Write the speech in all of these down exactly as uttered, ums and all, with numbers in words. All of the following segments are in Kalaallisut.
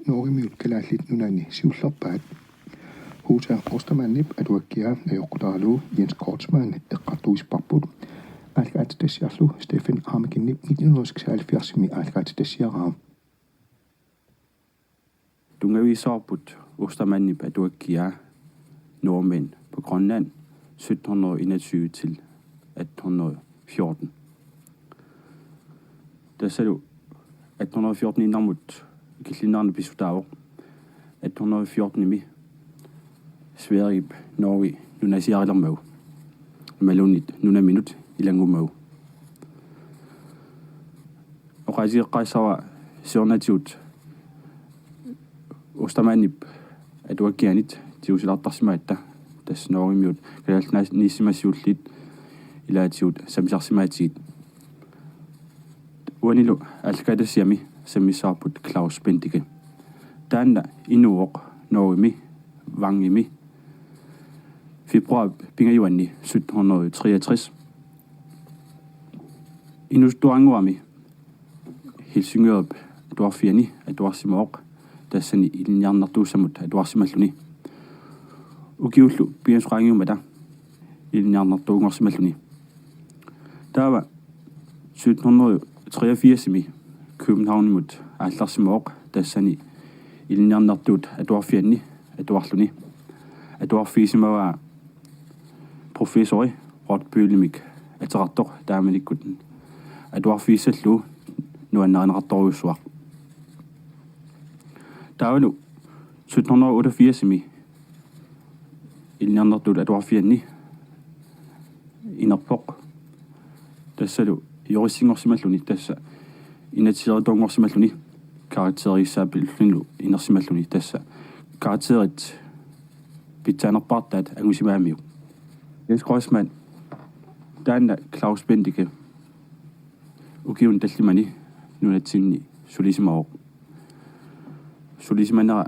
Norgemiut Kalaallit Nunaanni siullerpaat. Husa Ostermannip atuakkiaa ajoqutaralugu Jens Kreutzmann eqqartuisipparput. Aallakaatitassiarlu Steffen Hammekenip nitten hundrede og seksoghalvfjerdsimi aallakaatitassiaraa. Tunngaviussavarput Ostermannip atuakkiaa Nordmænd på Grønland sytten hundrede og enogtyve til atten hundrede og fjorten. Tassalu atten hundrede og fjorten-innarmut killinneranut pissutaavoq. Atten hundrede og fjorten-imi Sverigep Norge nunasiarilermagu, imaluunniit nunaminut ilanngummagu. Oqaatigeqqaassavat siornatigut Ostermannip atuakkianit tigusilaartarsimagatta, tassa Norgemiut kalaallit nunaanniissimasut siulliit ilaatigut sammisarsimagatsigit. Uanilu aallakaatitassiami sammissavarput Claus Bendike. Taanna inuuvoq Norgemi Vangemi februar pingajuanni sytten hundrede og treogtres. Inuusuttuarannguami Helsingørip atuarfiani atuarsimavoq, tassani ilinniarnertuussamut atuarsimalluni. Ukiullu pingasut qaangiummata ilinniarnertuunngorsimalluni. Taava sytten hundrede og treogfirs-imi Københavnimut aallarsimavoq, tassani ilinniarnertuut atuarfianni atuarluni. Atuarfigisimavaa professori Rod Bøhlemik ateqartoq, taamanikkut atuarfigissallugu nuannarineqartorujussuaq. Taavalu sytten hundrede og otteogfirs-imi ilinniarnertuut atuarfianni inerpoq. Tassalu juristinngorsimalluni, tassa inatsiseritunngorsimalluni, karakterigissaapillunilu inersimalluni, tassa karakterit pitsaanerpaartaat angusimagamigit. Jens Kreutzmann, taanna Claus Bendike, ukiuni tallimani nunatsinni sulisimavoq. Sulisimanera,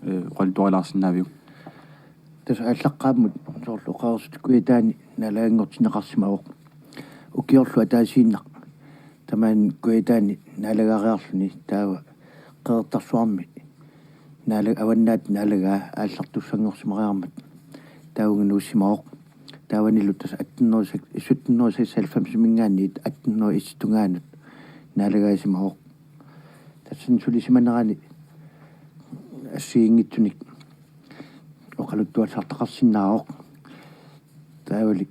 eh, oqaluttuarilaarsinnaaviuk? Tassa aallaqqaammut soorlu oqareersut Kujataani naalaganngortinneqarsimavoq. Ukiorlu ataasiinnaq tamaani Kujataani naalagaariarluni, taava Qeqertarsuarmi naala-, Avannaata naalagaa aallartussanngorsimariarmat taavunga nuussimavoq. Taavanilu tassa atten hundrede, sytten hundrede seksoghalvfems-imiingaanniit atten hundrede et-ip tungaanut naalagaasimavoq. Tassani sulisimanerani assigiinngitsunik oqaluttuassartaqarsinnaavoq. Taavali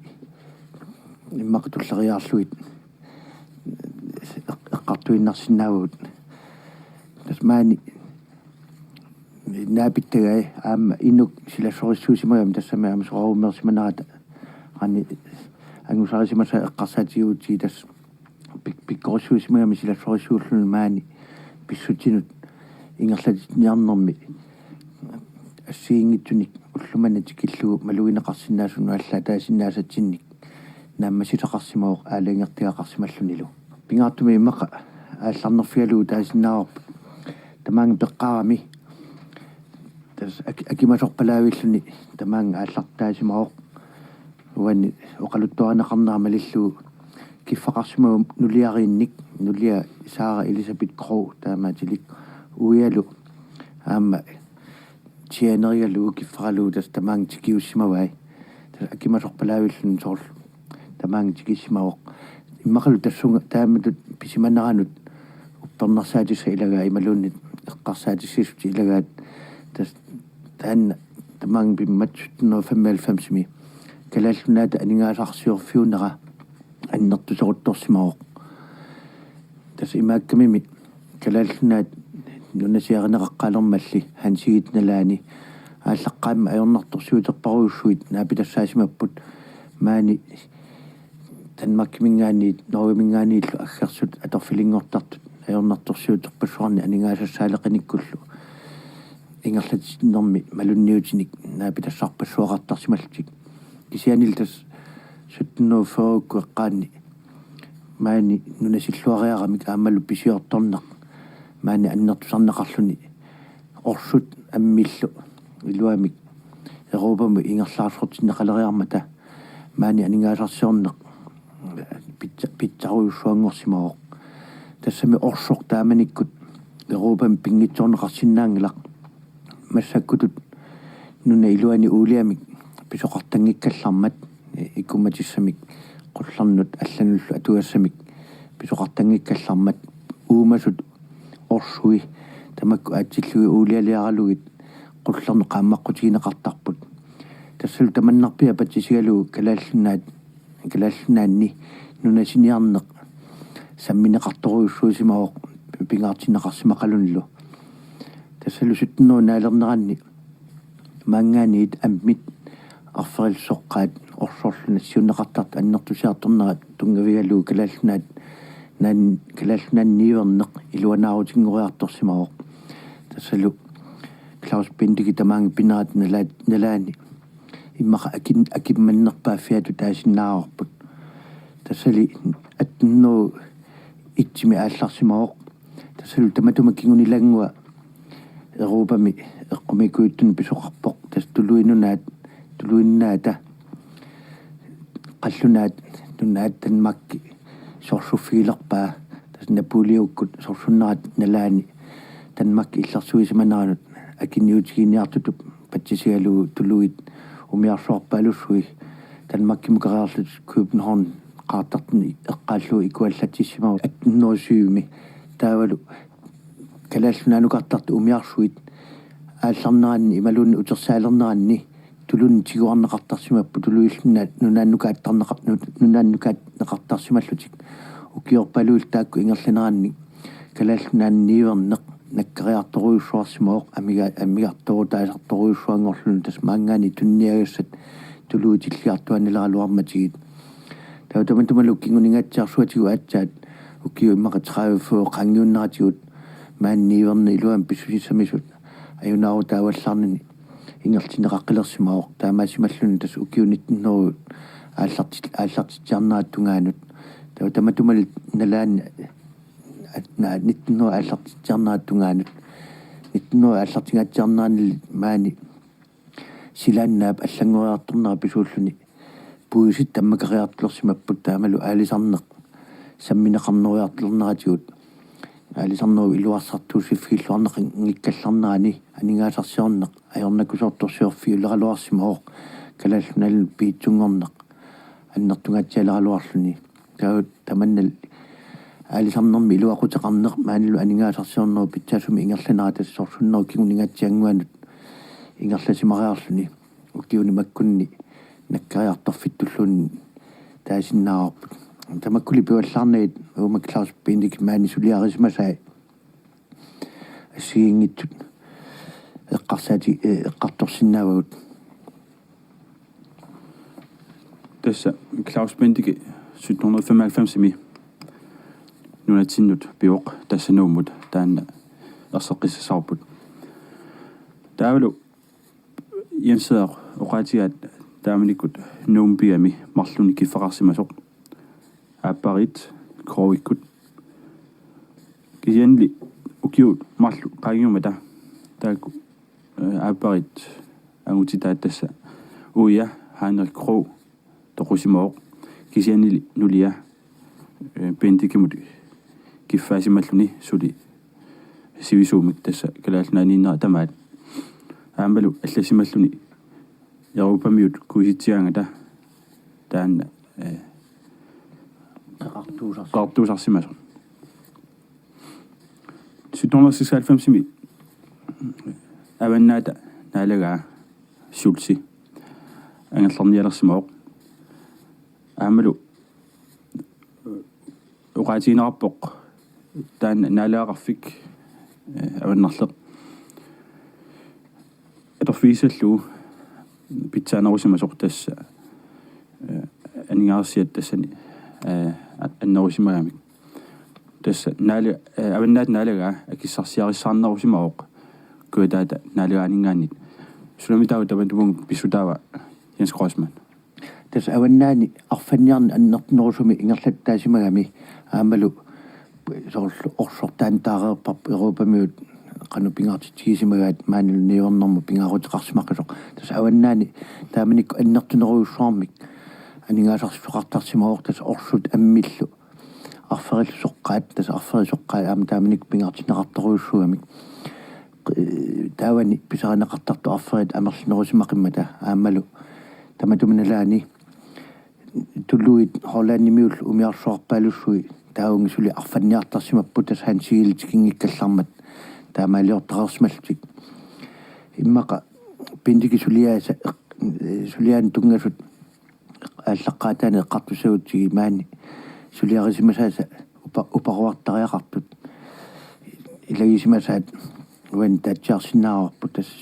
immaqa tulleriiaarlugit eq-, eqqartuinnarsinnaavagut. Tassa maani naapittagai aamma inuk silassorissuusimagami, tassami aamma soraarummeersimanerata qanoq angusarisimasaa eqqarsaatigigutsigu, tassa pik-, pikkorissuusimagami silassorissuulluni maani pissutsinut ingerlatinniarnermi assigiinngitsunik ullumimut tikillugu malugineqarsinnaasunut allaat taasinnaasatsinnit naammassisaqarsimavoq aalajangertagaqarsimallunilu. Pingaartumik immaqa aallarnerfigalugu taasinnaavarput tamaanga peqqaarami. Tassa ak-, akimasorpalaavilluni tamaanga aallartitaasimavoq. Uani oqaluttuarineqarnera malillugu kiffaqarsimavoq nuliariinnik, nulia Sara Elisabeth Krogh taamaatilik, uialu aamma tjenerigalugu kiffaralugu tassa tamaanga tikiussimavai. Tassa akimasorpalaavilluni soorlu tamaanga tikissimavoq. Immaqalu tassunga taamatut pisimaneranut uppernarsaatissat ilagaat imaluunniit eqqarsaatissasutit ilagaat. Tassa taanna tamaanga pimmat sytten hundrede femoghalvfems-imi Kalaallit Nunaata aningaasarsiorfiunera annertuseruttorsimavoq. Tassa imaakkamimi Kalaallit Nunaat nunasiarineqaqqaalermalli Hans Egedep nalaani aallaqqaammut ajornartorsiuterparujussuit naapitassaasimavaat. Maani Danmarkimiingaanniit Norgemiingaanniillu aggersut atorfilinngortartut ajornartorsiuterpassuarnik aningaasassaaleqinikkullu ingerlatinnermi malunniutinik naapitassarpassuaqartarsimallutik. Kisiannili tassa sytten hundrede fyrre-kkut eqqaanni maani nunasilluariaramik aammalu pisiortorneq maani annertusarneqarluni orsut ammillu iluamik Europamut ingerlaarsortinneqaleriarmata maani aningaasarsiorneq pitsa-, pitsarujussuanngorsimavoq. Tassami orsoq taamanikkut Europami pinngitsoorneqarsinnaanngilaq. Massakkutut nunap iluani uuliamik pisoqartanngikkallarmat, ikumatissamik qullernut allanullu atugassamik pisoqartanngikkallarmat uumasut orsui tamakku aatsillugit uulialiaralugit qullernut qaammaqqutigineqartarput. Tassalu tamannarpiaq patsisigalugu Kalaallit Nunaat, Kalaallit Nunaanni nunasiniarneq sammineqartorujussuusimavoq pingaartinneqarsimaqalunilu. Tassalu sytten hundrede naalerneranni maanngaanniit ammit arferillit soqqaat orsorlu nassiunneqartartut annertusiartornerat tunngavigalugu Kalaallit Nunaat naan-, Kalaallit Nunaanni niuerneq iluanaarutinngoriartorsimavoq. Tassalu Claus Bendeke tamaanga pinerata nalaat-, nalaani immaqa akin-, akimmannerpaaffiatut taasinnaavarput. Tassali atten hundrede og et-imi aallarsimavoq. Tassalu tamatuma kingunilannguaq Europami eqqumiikujuttunut pisoqarpoq. Tassa Tuluit Nunaat, Tuluit Nunaata, Qallunaat Nunaat Danmarki sorsuffigilerpaa. Tassa Napoleonikkut sorsunnerata nalaani Danmarki illersuisimaneranut akiniutiginiartutut patsisigalugu tuluit umiarsuarpaalussui Danmarkimukariarlutik København qaartartuni eqqaallugu ikuallatsissimavoq atten hundrede og syv-imi. Taavalu Kalaallit Nunaanukartartut umiarsuit aallarneranni imaluunniit utersaalerneranni tulunik tiguarneqartarsimapput, tuluillu nuna-, nunaannukaattarneqar-, nu-, nunaannukaatneqartarsimallutik. Ukiorpaaluillu taakku ingerlaneranni Kalaallit Nunaanni niuerneq nakkariartorujussuarsimavoq amiga-, amigartorutaasartorujussuanngorluni, tassa maanngaanniit tuniniagassat tuluit tilliartuaannaleraluarmatigit. Taava tamatumalu kinguningaatsiarsuatigut aatsaat ukiut immaqa tredive fyrre qaangiunneratigut maani niuerneq iluamik pissusissamisut ajunaarutaavallaarnini ingerlanneqaqqilersimavoq, taamaassimalluni tassa ukiut nitten hundrede aallartit-, aallartitsiarnerata tungaanut. Taava tamatumalu nalaani at-, na-, nitten hundrede aallartitsiarnerata tungaanut, nitten hundrede aallartingaatsiarneranili maani silaannaap allanngoriartornera pisuulluni puisit tammakariartulersimapput, taamalu aalisarneq sammineqarnerujussuarneratigut aalisarnerup iluarsartuussiffigilluarneqanngikkallarnerani aningaasarsiorneq ajornakusoortorsiorfiuleraluarsimavoq, Kalaallit Nunaannut piitsunngorneq annertungaatsialeraluarluni. Taava tamanna aalisarnermi iluaquteqarneq maanilu aningaasarsiornerup pitsaasumik ingerlanera tassa sorsunnerup kinguningaatsiannguanut ingerlasimariarluni ukiuni makkunni nakkariartorfittulluunniit taasinnaavarput. Tamakkuli pivallaarnagit uuma Claus Bendeke maani suliarisimasai assigiinngitsut eqqarsaati-, eh, eqqartorsinnaavagut. Tassa Claus Bendeke sytten hundrede femoghalvfems-imi nunatsinnut pivoq, tassa Nuummut taanna erseqqissassavarput. Taavalu Jens Frederik oqaatigaat taamanikkut Nuummi pigami marlunnik kiffeqarsimasoq, aappariit Krogikkut. Kisiannili ukiut marluk qaangiummata taakku, eh, aappariit angutitaat tassa uia Heinrich Krog toqusimavoq, kisiannili nulia, eh, Bendekemut kiffaasimalluni suli sivisuumik tassa Kalaallit Nunaanniinnera tamaat. Aammalu allassimalluni Europamiut kuisitsigaangata taanna, eh, Qeqartuusars-, qeqartuusarsimasoq. Sytten hundrede seksoghalvfems-imi Avannaata naalagaa Schultzi angerlarnialersimavoq. Aammalu oqaatigineqarpoq taanna naalagaqarfik, eh, avannarleq atorfigissallugu pitsaanerusimasoq tassa, eh, aningaasarsiat tassani, eh, a-, annerusimagamik. Tassa naala-, eh, Avannaata naalagaa akissarsiarissaarnerusimavoq Kujataata naalagaaninngaanniit. Sunami taava tamatumunnga pissutaava, Jens Kreutzmann? Tassa avannaani arfanniarneq annertunerusumik ingerlattaasimagami aammalu soorlu orsortaanitaareerparput Europamiut qanoq pingaartitsigisimagaat maanilu niuernermut pingaaruteqarsimaqisoq. Tassa avannaani taamanikkut annertunerujussuarmik aningaasarsisoqartarsimavoq, tassa orsut ammillu arferillu soqqaat, tassa arferisoqqaat aamma taamanikkut pingaartinneqartorujussuugamik. Taavani pisarineqartartut arferit amerlanerusimaqimmata aammalu tamatuma nalaani tuluit Hollandimiullu umiarsuarpaalussui taavunga suli arfanniartarsimapput, tassa Hans Egedep tikinngikkallarmat taamaaliortaqarsimallutik. Immaqa Bendekep suliaasa, suliaanut tunngasut aallaqqaataani eqqartussagutsigit maani suliarisimasaasa upa-, uparuartariaqartut ilagisimasaat uani taatsiarsinnaavarput, tassa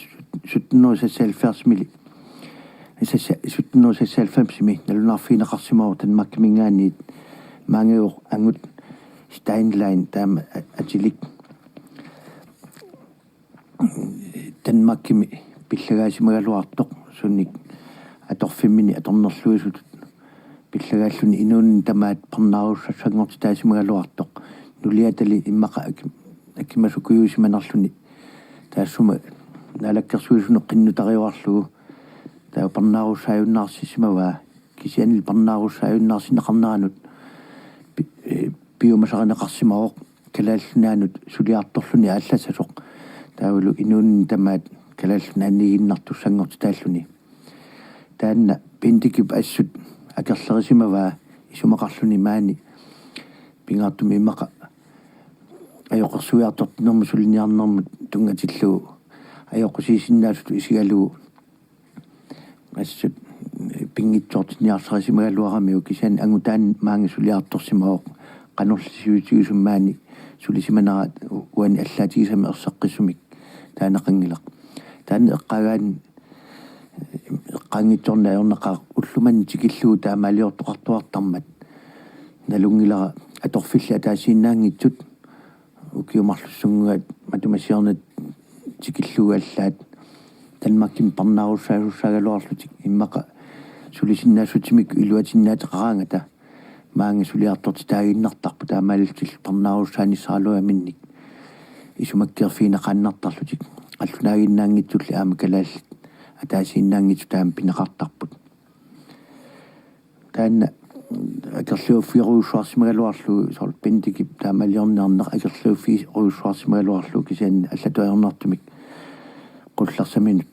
sytten hundrede seksoghalvfjerdsimi, seks-, sytten hundrede seksoghalvfemsimi nalunaarfigineqarsimavoq Danmarkiminngaanniit maanngaanniit angut Steinlein, taama a-, atilik Danmarkimi pillagaasimagaluartoq, sunik atorfimminik atornerluisutut pillagaalluni inuunini tamaat parnaarussassanngortitaasimagaluartoq. Nuliatali immaqa aki-, akimasukujuusimanerluni taassuma naalakkersuisunut qinnutariuarlugu taava parnaarussaajunnaarsissimavaa. Kisianni parnaarussaajunnaarsinneqarneranut pi-, ee, piumasarineqarsimavoq Kalaallit Nunaannut suliartorluni aallassasoq, taavalu inuunini tamaat Kalaallit Nunaanniiginnartussanngortitaalluni. Taanna Bendekep assut akerlerisimavaa isumaqarluni maani pingaartumik immaqa ajoqersuiartortinnermut suliniarnermut tunngatillugu ajoqusiisinnaasutut isigalugu assut pinngitsoortinniarsarisimagaluaramiuk, kisianni angutaani maanga suliartorsimavoq, qanorli sivisutigisumik maani sulisimanera uani allaatigisami erseqqissumik taaneqanngilaq. Taanna eqqaagaanni eqqaanngitsoornak ajornaqaaq, ulloq manna tikillugu taamaaliortoqartuartarmat. Nalunngilara atorfillit ataasiinnaanngitsut ukiut marlussunnguit matuma siornatigut tikillugu allaat Danmarkimi parnaarussaasussaagaluarlutik, immaqa sulisinnaassutsimikkut iluatinnaateqaraangata maanga suliartortitaaginnartarput, taamaalillutillu parnaarussaanissaraluaminnik isumakkeerfigineqaannartarlutik. Qallunaaginnaanngitsulli aamma kalaallit ataasiinnaanngitsut taama pineqartarput. Taanna akerliuffigerujussuarsimagaluarlugu, soorlu Bendekep taamaaliorniarneq akerliuffigerujussuarsimagaluarlugu, kisianni allatut ajornartumik qullersaminut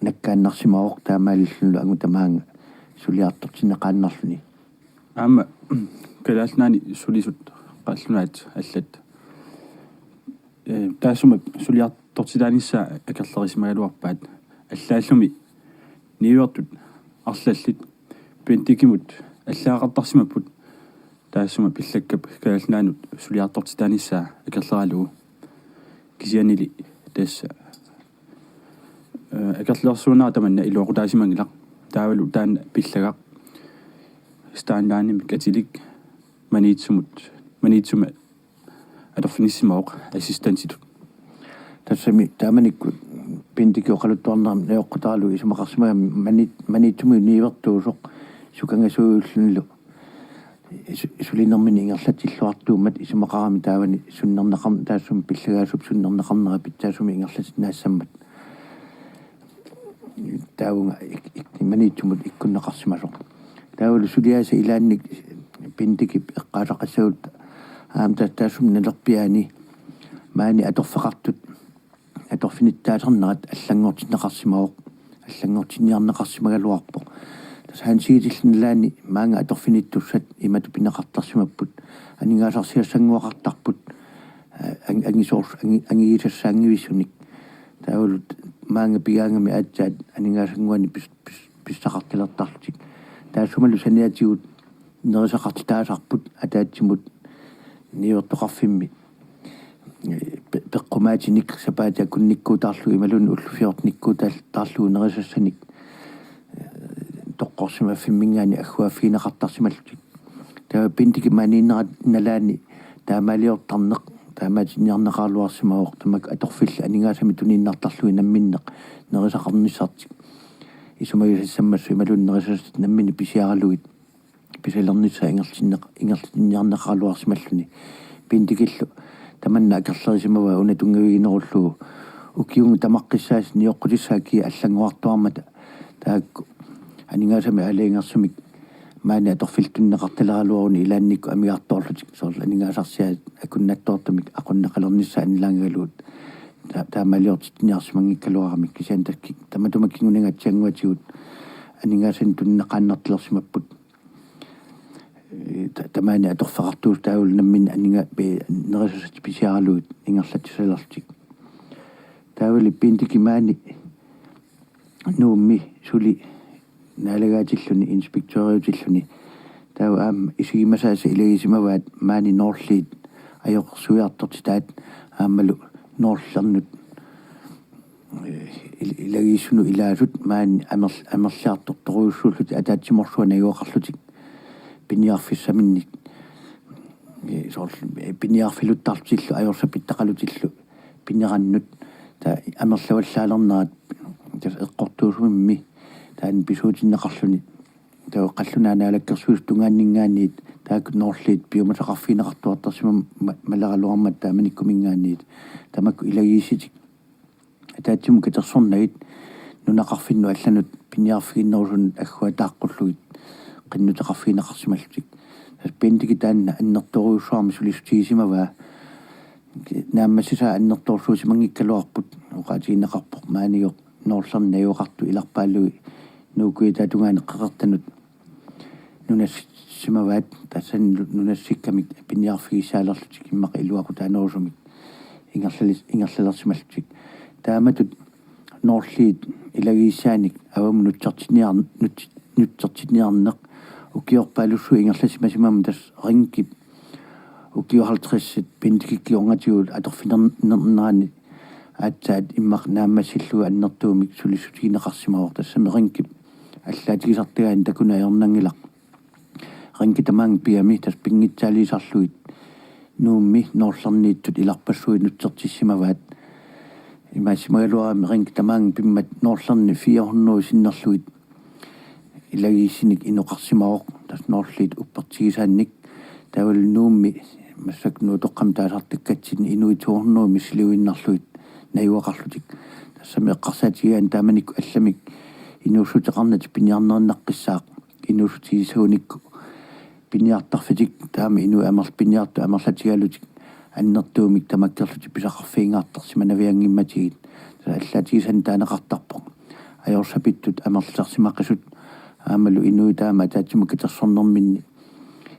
nakkaannarsimavoq taamaalillunilu anguta maanga suliartortinneqaannarluni. Aamma Kalaallit Nunaanni sulisut qallunaat allat, ee, taassuma suliartortitaanissaa akerlerisimagaluarpaat. Allaallumi niuertut arlallit Bendekemut allaaqartarsimapput, taassuma pillakkap Kalaallit Nunaannut suliartortitaanissaa akerleralugu. Kisiannili tassa, ee, akerlilersuunera tamanna iluaqutaasimanngilaq. Taavalu taanna pillagaq Steinleinimik atilik Maniitsumut, Maniitsumi atorfinissimavoq assistentitut. Tassami taamanikkut Bendekep oqaluttuarnermi najoqqutaralugu isumaqarsimagami Mani-, Maniitsumi niuertuusoq sukangasuujullunilu su-, sulinermini ingerlatsilluartuummat isumaqarami taavani sunnerneqarn-, taassuma pillagaasup sunnerneqarnera pitsaasumik ingerlatinnaassammat. Taavunga ik-, ik-, Maniitsumut ikkunneqarsimasoq. Taavalu suliaasa ilaannik Bendekep eqqaasaqqissagutsigu aamma ta-, taassuma nalerpiaani maani atorfeqartut atorfinittussaanerat allanngortinneqarsimavoq, allanngortinniarneqarsimagaluarpoq. Tassa Hans Egedep nalaani maanga atorfinittussat imatut pineqartarsimapput: aningaasarsiassannguaqartarput, aa, ang-, angisoors-, angi-, angigisassaanngivissunik. Taavalu maanga pigaangami aatsaat aningaasannguanik pis-, pis-, pissaqartalertarlutik. Taassumalu saniatigut nerisaqartitaasarput ataatsimut niuertoqarfimmi, ee, pe-, peqqumaatinik sapaatip akunnikkuutaarlugu imaluunniit ullut fjortenikkuutaarlugu nerisassanik, ee, toqqorsimaffimminngaanniit agguaaffigineqartarsimallutik. Taava Bendekep maaniinnera nalaani taamaaliortarneq taamaatinniarneqaraluarsimavoq, tamakku atorfillit aningaasamik tuniinnartarlugit namminneq nerisaqarnissartik isumagisassammassuk imaluunniit nerisassat namminneq pisiaralugit pisalernissaa ingerlatinneq-, ingerlatinniarneqaraluarsimalluni. Bendekillu tamanna akerlerisimavaa una tunngaviginerullugu ukiunut tamaqqissaasa nioqqutissaa kia allanngorartuarmata, taakku aningaasamik aalajangersumik Maani atorfillit tunineqartaleraluaruni ilaannikkut amigartoorlutik, soorlu aningaasarsiat akunnattoortumik aqunneqalernissaat annilaangalugut. Ta-, taamaaliortitsiniarsimanngikkaluaramik, kisianni tassa ki-, tamatuma kingunangatsiannguatigut aningaasanik tunineqaannartalersimapput. Ee, ta-, tamaani atorfeqartuusoq taavalu nammineq aninga-, pe-, nerisassat pisiaralugit ingerlatsisalerlutik. Taavalu Bendeke maani Nuummi suli naalagaatilluni, inspektøriutilluni, taava aamma isigimasaasa ilagisimavaat maani Noorliit ajoqersuiartortitaat aammalu Noorlernut, ee, il-, ilagiissunut ilaasut maani amerl-, amerliartortorujussuullutik ataatsimoorsuaq najugaqarlutik piniarfissaminnik. Ee, soorlu, ee, piniarfiluttarlutillu ajorsapittaqalutillu pinerannut, taava amerlavallaalernerat tassa eqqortuusumimmi taanna pisuutinneqarluni, taava qallunaat naalakkersuisut tungaanninngaanniit taakku Noorliit piumasaqarfigineqartuartarsimammat ma-, maleraluarmat taamanikkuminngaanniit tamakku ilagiissitik ataatsimut katersornagit nunaqarfinnut allanut piniarfiginnerusunut agguataaqqullugit qinnuteqarfigineqarsimallutik. Tassa Bendeke taanna annertoorujussuarmik sulissutigisimavaa. Naammassisaa annertoorsuusimanngikkaluarput, oqaatigineqarpoq maanigoq Noorlerni najugaqartut ilarpaallugu Nuuk Kujataata tungaanut qeqertanut nunassimavaat, tassani nunassikkamik piniarfigissaalerlutik immaqa iluaqutaanerusumik ingerlalis-, ingerlalersimallutik. Taamatut Noorliit ilagiissaanik avammut nutsertinniar-, nuts-, nutsertinniarneq ukiorpaalussuit ingerlasimasimammat tassa Rinkip ukioq halvtredsit Bendekep kingornatigut atorfinernerani aatsaat immaqa naammassillugu annertuumik sulissutigineqarsimavoq, tassami Rinkip allaatigisartagaani takuneq ajornanngilaq. Rinki tamaanga pigami tassa pinngitsaaliisarlugit Nuummi Noorlerniittut ilarpassuit nutsertissimavaat. Imaassimagaluarami Rinki tamaanga pimmat Noorlerni fire hundrede sinnerlugit ilagiissinik inoqarsimavoq, tassa Noorliit uppertigisaannik. Taavalu Nuummi massakkut Nuutoqqami taasartakkatsinni inuit to hundrede missiliuinnarlugit najugaqarlutik. Tassami eqqarsaatigigaanni taamanikkut allamik inuussuteqarnatik piniarnerinnaqqissaaq inuussutigissagunikku piniartarfitik, taama inuit amerl-, piniartut amerlatigalutik annertuumik tamakkerlutik pisaqarfigingaartarsimanavianngimmatigit. Tassa allaatigisani taaneqartarpoq ajorsapittut amerlisarsimaqisut aammalu inuit taama ataatsimut katersornerminni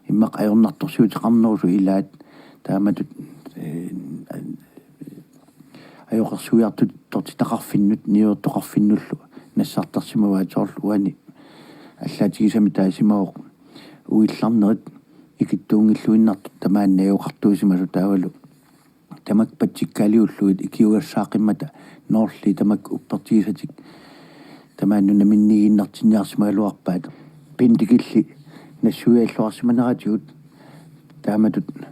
immaqa ajornartorsiuteqarnerusut ilaat taamatut, ee, ajoqersuiartortitaqarfinnut niuertoqarfinnullu nassartarsimavaat, soorlu uani allaatigisami taasimavoq uillarnerit ikittuunngilluinnartut tamaani najugaqartuusimasut, taavalu tamakku patsikkaaliullugit ikiugassaaqimmata Noorliit tamakku uppertigisatik tamaani nunaminiiginnartinniarsimagaluarpaat. Bendekilli nassuiaalluarsimaneratigut taamatut, ee,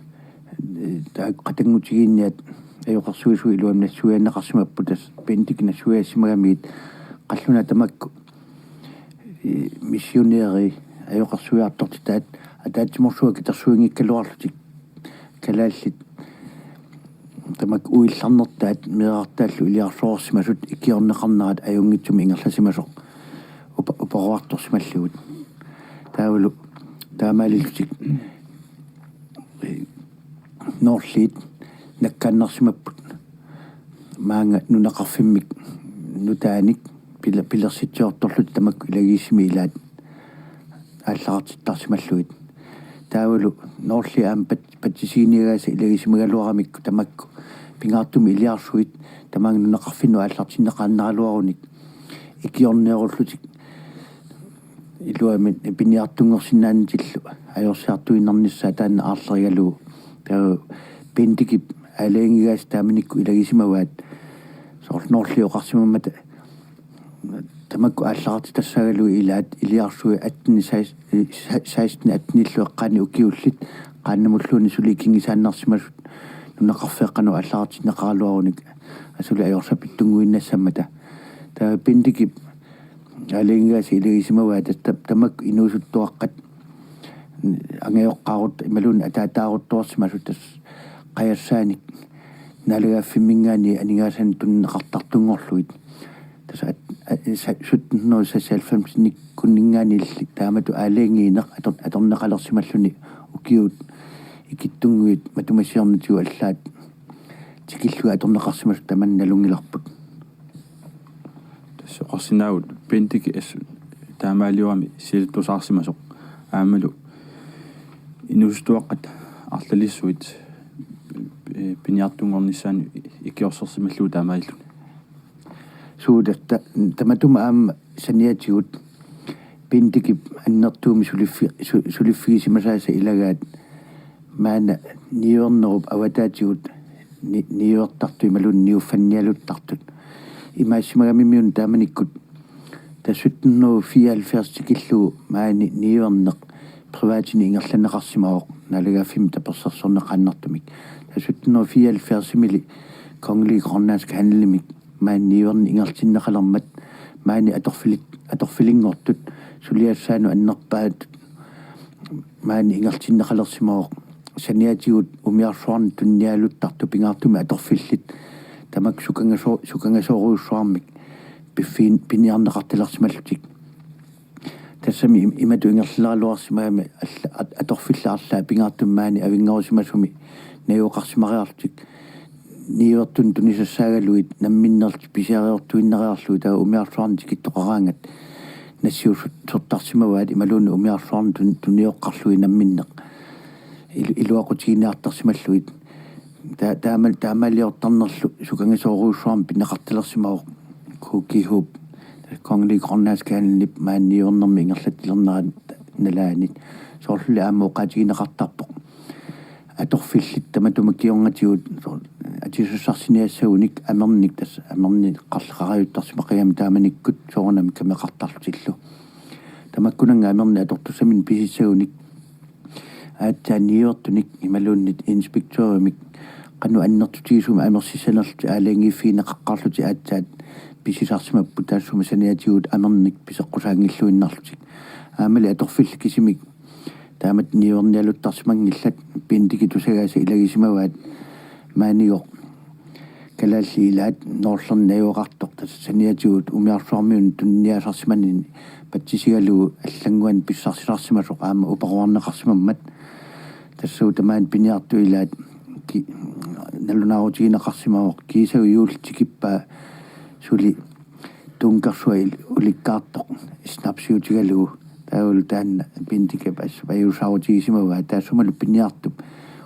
taakku qatanngutigiinniat ajoqersuisut iluamik nassuiaanneqarsimapput, tassa Bendeke nassuiaassimagamigit qallunaat tamakku, ee, missionæri ajoqersuiartortitaat ataatsimoorsuaq katersuinngikkaluarlutik kalaallit tamakku uillarnertaat meerartaallu iliarsoorsimasut ikiorneqarnerat ajunngitsumik ingerlasimasoq upa-, uparuartorsimallugu. Taavalu taamaalillutik, ee, Noorliit nakkaannarsimapput maanga nunaqarfimmik nutaanik pila-, pilersitsiortorlutik tamakku ilagiissimi ilaat aallartittarsimallugit. Taavalu Noorliit aamma pat-, patsisiginiagaasa ilagisimagaluaramikku tamakku pingaartumik iliarsuit tamaanga nunaqarfinnut aallartinneqaannaraluarunik ikiorneerullutik iluamik piniartunngorsinnaanatillu ajorsiartuinnarnissaat taanna aarlerigalugu. Taava Bendekep aalajangigaasa taamanikkut ilagisimavaat, soorlu Noorliit oqarsimammata tamakku aallartitassagaluit ilaat iliarsuit atten, seksten attenillu eqqaani ukiullit qaannamulluunniit suli ikinngisaannarsimasut nunaqarfeeqqanut aallartinneqaraluarunik asuli ajorsapittunnguinnassammata. Taava Bendekep aalajangigaasa ilagisimavaat tassa tamakku inuusuttuaqqat angajoqqaarut imaluunniit ataataaruttorsimasut tassa qajassaanik naalagaaffimminngaanniit aningaasanik tunineqartartunngorlugit. Tassa at-, at-, sa-, sytten hundrede seksoghalvfemsinik kunningaanilli taamatut aalajangiineq ator-, atorneqalersimalluni ukiut ikittunnguit matumasiornatigut allaat tikillugit atorneqarsimasut tamanna nalunngilarput. Tassa oqarsinnaavugut Bendike assut taamaaliorami silattusaarsimasoq aammalu inuusuttuaqqat arlalissuit, eh, piniartunngornissaannut ikiorsersimallugu taamaalilluni. Suu, tassa tamatuma aamma saniatigut Bendikep annertuumik suliffi-, su-, suliffigisimasaasa ilagaat maanna niuernerup avataatigut ni-, niuertartut imaluunniit niuffannialuttartut. Imaassimagamiuna taamanikkut tassa sytten hundrede fireoghalvfjerds tikillugu maani niuerneq privatinut ingerlanneqarsimavoq naalagaaffimmi tapersersorneqaannartumik. Tassa sytten hundrede fireoghalvfjerdsimiilli Kongelig Grønlandsk Handelimik maani niuerneq ingerlanneqalermat maani atorfilit-, atorfilinngortut suliassaannut annerpaatut maani ingerlanneqalersimavoq saniatigut umiarsuarnut tuninialuttartut pingaartumik atorfillit tamakku sukangaso-, sukangasoorujussuarmik piffiin piniarneqartalersimallutik. Tassami im-, imatut ingerlaleraluarsimagami alla-, at-, atorfillit arlaat pingaartumik maani avinngarusimasumi najugaqarsimariarlutik niuertunut tunisassaagaluit namminneq pisiariortuinnariarlugit taava umiarsuarnut tikittoqaraangat nassiussortarsimavaat imaluunniit umiarsuarnut tun-, tunioqqarlugit namminneq ilu-, iluaqutiginiartarsimallugit. Ta-, taama-, taamaaliortarnerlu sukangasoorujussuarmik pineqartalersimavoq K G H-p, Kongelig Grønlandsk Handelip maani niuernermik ingerlatsilernera nalaanit. Soorluli aamma oqaatigineqartarpoq atorfillit tamatuma kingornatigut soor-, atisassarsiniassagunik amernik tassa amerneqarleqariuttarsimaqigami taamanikkut soorunami kameqartarlutillu. Tamakkunannga amernik atortussaminnik pisissagunik aatsaat niuertunik imaluunniit inspektørimik qanoq annertutigisumik amersissanerlutik aalajangiiffigineqaqqaarlutik aatsaat pisisarsimapput taassuma saniatigut amernik piseqqusaanngilluinnarlutik. Aammali atorfillit kisimik taamatut niuernialuttarsimanngillat. Bendikep tusagaasa ilagisimavaat maanigoq kalaallit ilaat Noorlerneq najugaqartoq tassa saniatigut umiarsuarmiunut tuniniaasarsimanini patsisigalugu allannguanik pissarsisarsimasoq aamma uparuarneqarsimammat. Tassuuna tamaani piniartut ilaat ki-, nalunaarutigineqarsimavoq kiisagut juullit tikippaa suli dunkersua il-, ulikkaartoq snapsiutigalugu. Taavalu taanna Bendikep assut ajuusaarutigisimavaa taassumalu piniartup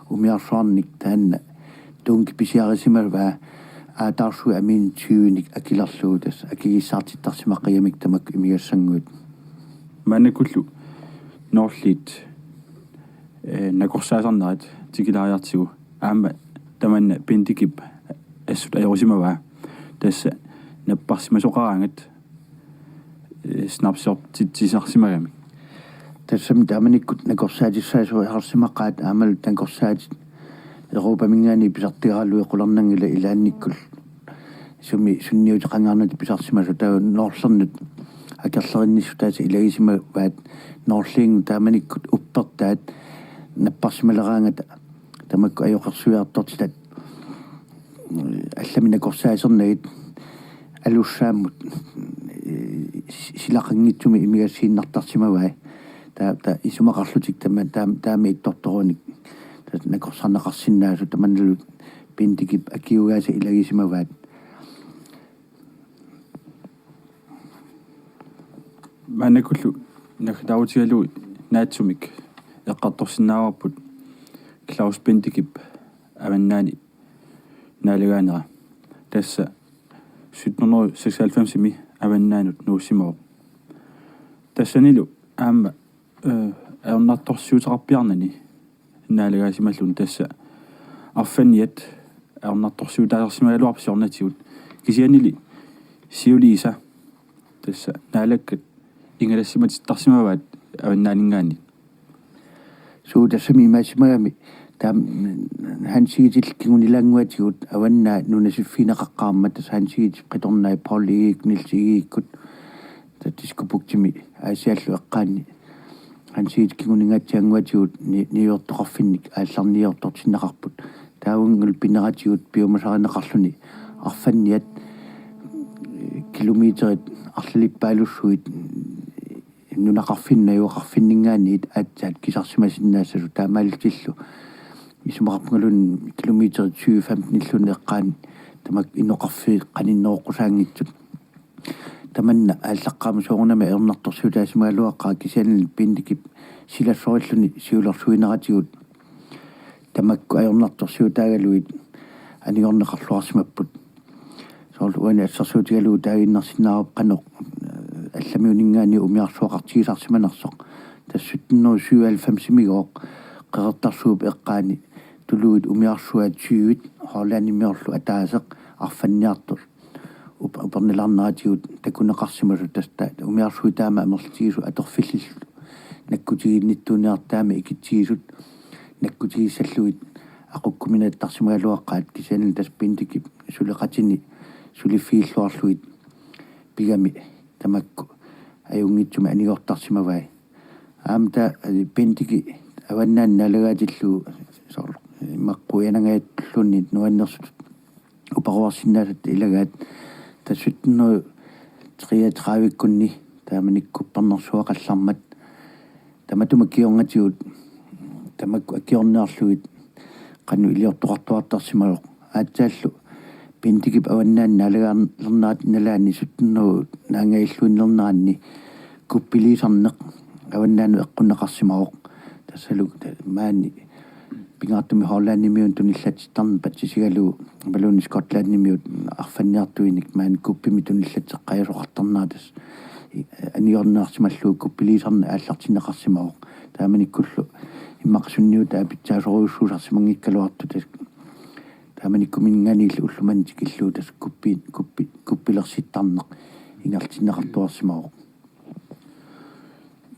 umiarsuarnik taanna dunki pisiarisimavaa aataarsuit amiinik tyvenik akilerlugu tassa akigissaartittarsimaqigamik tamakku imigassannguit. Maannakkullu Noorliit, eh, nakorsaasarnerat tikilaariartigu aamma tamanna Bendikep assut ajorusimavaa tassa napparsimasoqaraangat, eh, snapsiortitsisarsimagamik. Tassami taamanikkut nakorsaatissaasuiarsimaqaat aammalu nakorsaatit Europaminngaanniit pisartagaraluit qularnanngilaq ilaannikkut sumi sunniuteqangaarnatik pisarsimasut taava Noorlernut akerlerinnissutaasa ilagisimavaat Noorliinngooq taamanikkut uppertaat napparsimaleraangata tamakku ajoqersuiartortitat allamik nakorsaasernagit alussaammut, eh, si-, silaqanngitsumik imigassiinnartarsimavai. Ta-, ta-, isumaqarlutik tama-, taam-, taama ittortorunik ta-, nakorsarneqarsinnaasut tamannalu Bendikep akiugaasa ilagisimavaat. Maannakkullu naggataarutigalugu naatsumik eqqartorsinnaavarput Claus Bendikep avannaani naalagaanera. Tassa sytten hundrede seksoghalvfemsimi avannaanut nuussimavoq. Tassanilu aamma, eh, ajornartorsiuteqarpiarnani naalagaasimalluni tassa arfanniat ajornartorsiutaasarsimagaluarput siornatigut. Kisiannili siuliisa tassa naalakkat ingalassimatittarsimavaat avannaaninngaanniit. Suu, tassami imaassimagami taam-, Hans Egedep kingunilaannguatigut avannaat nunasiffigineqaqqaarmat tassa Hans Egedep qitornai Poul Egedep, Niels Egedekkut tassa Diskobugtimi Aasiallu eqqaanni Hans Egedep kinguningaatsiaannguatigut ni-, niuertoqarfinnik aallarniortortinneqarput. Taavunngooq pineratigut piumasarineqarluni arfanniat, eh, kilometerit arlalippaalussuit nunaqarfinni najugaqarfinninngaanniit aatsaat kisarsimasinnaassasoq, taamaallutillu isumaqarpungaluunniit kilometerit tyve femten-illuunniit eqqaanni tamakku inoqarfiit qaninneroqqusaanngitsut. Tamanna aallaqqaammut soorunami ajornartorsiutaasimagaluaqaaq, kisiannili Bentikip silassorilluni siulersuineratigut tamakku ajornartorsiutaagaluit anigorneqarluarsimapput. Soorlu uani assersuutigalugu taaginnarsinnaavarput qanoq, eh, allamiuninngaanniit umiarsuaqartigisarsimanersoq. Tassa sytten hundrede syvoghalvfems-imigooq Qeqertarsuup eqqaani tuluit umiarsuat tyvit Hollandimiorlu ataaseq arfanniartut up-, upernilaarneratigut takuneqarsimasut, tassa umiarsuit taama amerlatigisut atorfillillu nakkutigiinnittuuniartut taama ikitsigisut nakkutigissallugit aqukkuminaattarsimagaluaqaat, kisiannili tassa Bentikip suleqatini suliffigilluarlugit pigami tamakku ajunngitsumik anigortarsimavai. Aamma taava, eh, Bentiki Avannaani naalagaatillugu soorlu, eh, ima quianangajatulluunniit nuannersutut uparuarsinnaasatta ilagaat, tassa sytten hundrede treogtredive-kkunni taamanikkut kuppernersuaqallarmat tamatuma kingornatigut tamakku akiorniarlugit qanoq iliortoqartuartarsimavoq. Aatsaallu Bentikip Avannaani naalagaalernerata nalaani sytten hundrede naangajalluinnilerneranni kuppiliisarneq avannaanut eqqunneqarsimavoq. Tassalu ta-, maani pingaartumik Hollandimiunut tunillatsittarneq patsisigalugu imaluunniit Skotlandimiut arfanniartuinik maani kuppimik tunillatseqqajasoqartarnera tassa i-, anigorneqarsimallugu kuppiliisarneq aallartinneqarsimavoq. Taamanikkullu immaqa sunniutaa pitsaasorujussuusarsimanngikkaluartoq, tassa taamanikkuminngaanniillu ullumimut tikillugu tassa kuppi-, kuppi-, kuppilersittarneq ingerlatinneqartuarsimavoq.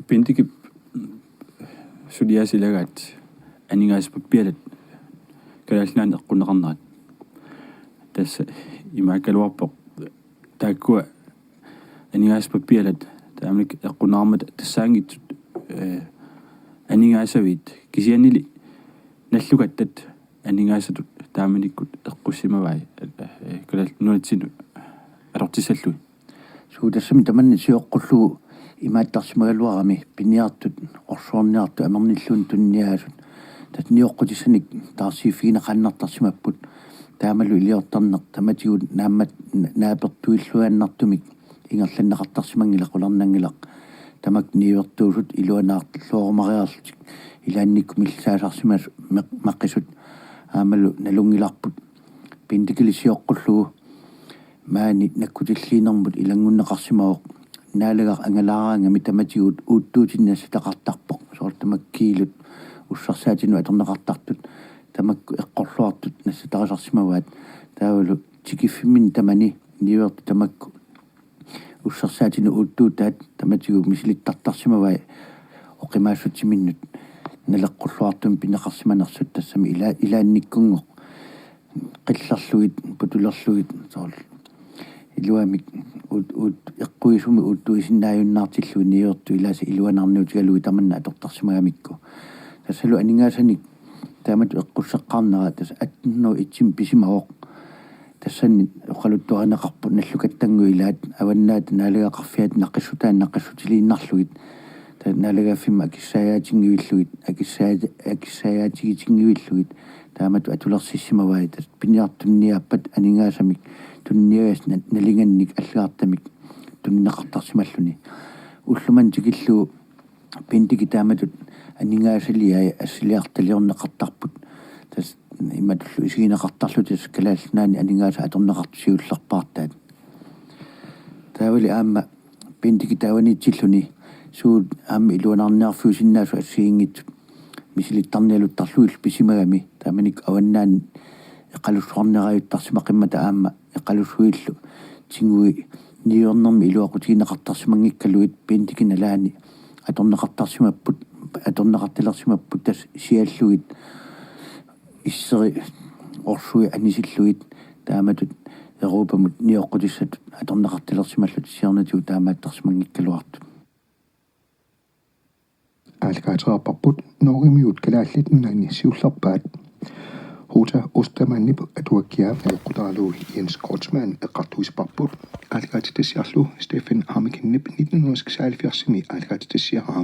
Bentikip suliassat ilagaat aningaasat pappialat Kalaallit Nunaanni eqqunneqarnerat. Tassa imaakkaluarpoq taakkua aningaasat pappialat taamanikkut eqqunneqarmata tassaanngitsut, eh, aningaasavit, kisiannili nallukattat aningaasatut taamanikkut eqqussimavai, eh, Kalaallit Nunatsinnut atortissallugit. Suu, tassami tamanna sioqqullugu imaattarsimagaluarami piniartut orsorniartut amernilluunniit tuniniaasut. Tassa nioqqutissanik taarsiiffigineqaannartarsimapput. Taamalu iliortarneq tamatigut naammat-, na-, naapertuilluinnartumik ingerlanneqartarsimanngilaq, qularnanngilaq. Tamakku niuertuusut iluanaarluarumariarlutik ilaannikkut millisaasaarsimasut meq-, maqisut aammalu nalunngilarput. Bentikili sioqqullugu maani nakkutilliinermut ilanngunneqarsimavoq. Naalagaq angalaaraangami tamatigut uuttuutinik nassataqartarpoq. Soorlu tamakku kiilut ussersaatinut atorneqartartut, tamakku eqqorluartut nassatarisarsimavaat. Taavalu tikiffimminni tamani niuertut tamakku ussersaatinut uuttuutaat tamatigut misilittartarsimavai oqimaassutsiminnut naleqqulluartumik pineqarsimanersut, tassami ila-, ilaannikkunngooq qillerlugit, putulerlugit, soorlu iluamik uut-, uut-, eqquisumik uuttuisinnaajunnaartillugit niuertut ilaasa iluanaarniutigalugit tamanna atortarsimagamikku. Tassalu aningaasanik taamatut eqqusseqqaarnera tassa atten hundrede og et pisimavoq. Tassani oqaluttuarineqarpoq nallukattanngooq ilaat Avannaata Naalagaqarfiata naqissutaa naqissutiliinnarlugit. Taava naalagaaffimmut akissaajaatinngiviillugit, akissaa-, akissaajaatigitinngivillugit taamatut atulersissimavai. Tassa piniartut tuniniaappat aningaasamik tuniniagassat na-, nalingannik allagartamik tunineqartarsimalluni. Ullumimut tikillugu Bentiki taamatut aningaasaliai assiliartaliorneqartarput. Tassa imatullu isigineqartarlutik tassa Kalaallit Nunaanni aningaasat atorneqartut siullerpaartaat. Taavali aamma Bentiki taavaniitsilluni suut aamma iluanaarniarfiusinnaasut assigiinngitsut misilittarnialuttarlugillu pisimagami, taamanikkut Avannaani eqalussuarniarajuttarsimaqimmata aamma eqalussuillu tingui niuernermi iluaqutigineqartarsimanngikkaluit Bentiki nalaani atorneqartarsimapput, atorneqartalersimapput tassa siallugit isseri orsui anisillugit taamatut Europamut nioqqutissatut atorneqartalersimallutik siornatigut taamaattarsimanngikkaluartut. Aallakaatereerparput Norgemiut Kalaallit Nunaanni siullerpaat. Uta Ostermannip atuakkiaa naleqqutaralugu Jens Kreutzmann eqqartuisoqarpoq. Aallakaatitassiarlu Stephen Hammekenip nitten hundrede og seksoghalvfjerdsimi aallakaatitassiaraa.